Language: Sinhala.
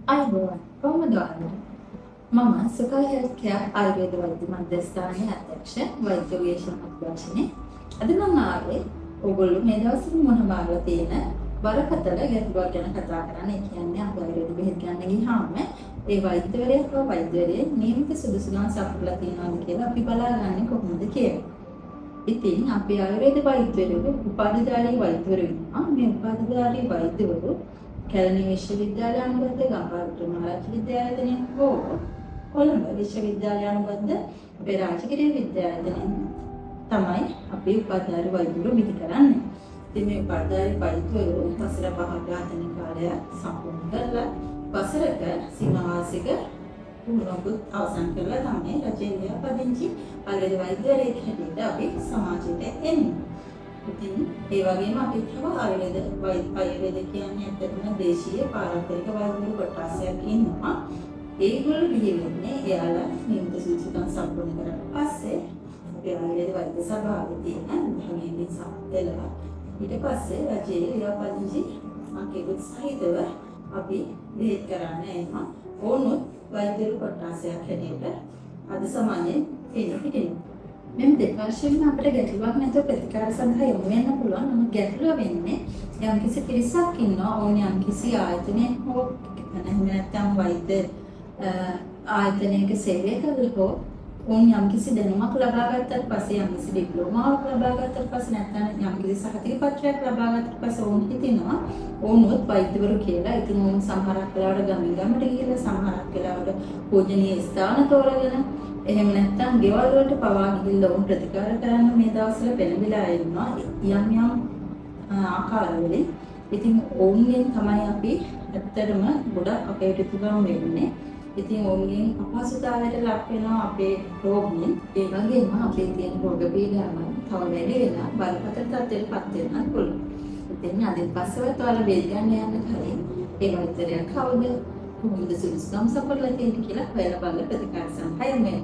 ආයුබෝවන්, කොහොමද ඔයාලට? මම සුඛා හෙල්ත් කෙයාර් ආයුර්වේද වෛද්‍ය මධ්‍යස්ථානයේ අධ්‍යක්ෂ වෛද්‍ය වේශන අධ්‍යක්ෂණේ. අද මම ආවේ ඔයගොල්ලෝ මේ දවස්වල මුහුණ පාලා තියෙන බරපතල ගැටලුවක් ගැන කතා කරන්න. ඒ කියන්නේ අපි ආයුර්වේද බෙහෙත් ගන්න ගියාම ඒ වෛද්‍යවරයා හෝ වෛද්‍යවරිය නියමිත සුදුසුකම් සපුරලා තියෙනවද කියලා අපි බලාගන්නේ කොහොමද කියලා. ඉතින් අපේ ආයුර්වේද වෛද්‍යවරු උපාධිධාරී වෛද්‍යවරු ඉන්නවා. මේ උපාධිධාරී වෛද්‍යවරු කැලණි විශ්වවිද්‍යාලය අනුබද්ධ ගම්පහ වික්‍රමාරච්චි විද්‍යායතනය හෝ කොළඹ විශ්වවිද්‍යාලය අනුබද්ධ අපේ රාජගිරිය විද්‍යායතනයෙන් තමයි අපි උපාධිධාරී වෛද්‍යවරු බිහි කරන්නේ. ඉතින් මේ උපාධිධාරී වෛද්‍යවරු වසර 5ක ආතන කාලය සම්පූර්ණ කරලා වසරක සීමා වාර්ෂික පුහුණුවකුත් අවසන් කරලා තමයි රජයෙන් ලියාපදිංචි ආයුර්වේද වෛද්‍යවරයෙක් හැටියට අපි සමාජයට එන්නේ. ඉතින් ඒ වගේම අපි තව ආයුර්වේද ආයුර්වේද කියන්නේ ඇත්තටම දේශීය පාරම්පරික වෛද්‍යවරු කොට්ටාසයක් ඉන්නවා. ඒගොල්ලෝ බිහි වෙන්නේ එයාලා නියමිත සුදුසුකම් සම්පූර්ණ කරාට පස්සේ අපේ ආයුර්වේද වෛද්‍ය සභාවේ තියෙන විභාගයෙන් සමත් වෙලා ඊට පස්සේ රජයේ ලියාපදිංචි අංකයකුත් සහිතව අපි බෙහෙත් කරන්න එනවා. ඔවුනුත් වෛද්‍යවරු කොට්ටාසයක් හැටියට අද සමාජයේ පෙනී හිටිනවා. මෙම දෙපාර්ශ්වයෙන්ම අපිට ගැටලුවක් නැතුව ප්‍රතිකාර සඳහා යොමු වෙන්න පුළුවන්. නමුත් ගැටලුව වෙන්නේ යම්කිසි පිරිසක් ඉන්නවා. ඔවුන් යම්කිසි ආයතනයක් හෝ එහෙම නැත්නම් වෛද්‍ය ආයතනයක සේවය කරලා හෝ ඔවුන් යම්කිසි දැනුමක් ලබා ගත්තට පස්සේ, යම්කිසි ඩිප්ලෝමාවක් ලබා ගත්තට පස්සේ, නැත්නම් යම්කිසි සහතික පත්‍රයක් ලබා ගත්තට පස්සේ ඔවුන් හිතනවා ඔවුනුත් වෛද්‍යවරු කියලා. ඉතින් ඔවුන් සමහරක් වෙලාවට ගමින් ගමට ගිහිල්ලා, සමහරක් වෙලාවට පූජනීය ස්ථාන තෝරගෙන, එහෙම නැත්නම් ගෙවල් වලට පවා ගිහිල්ලා ඔවුන් ප්‍රතිකාර කරන්න මේ දවස්වල පෙළඹිලා ඉන්නවා යම් යම් ආකාරවලින්. ඉතින් ඔවුන්ගෙන් තමයි අපි ඇත්තටම ගොඩක් අපේ යුතුකම් වෙන්නේ. ඉතින් ඔවුන්ගෙන් අපහසුතාවයට ලක් වෙනවා අපේ රෝගීන්. ඒ වගේම අපේ තියෙන රෝග පීඩාවන් තව වැඩි වෙලා බරපතල තත්ත්වයට පත් වෙන්නත් පුළුවන්. ඉතින් අදින් පස්සෙවත් ඔයාලා බෙහෙත් ගන්න යන්න කලින් ඒ වෛද්‍යවරයා කවුද, කොහොමද සුදුසුකම් සපුරලා තියෙන්නේ කියලා හොයලා බලලා ප්‍රතිකාර සඳහා යොමු වෙන්න.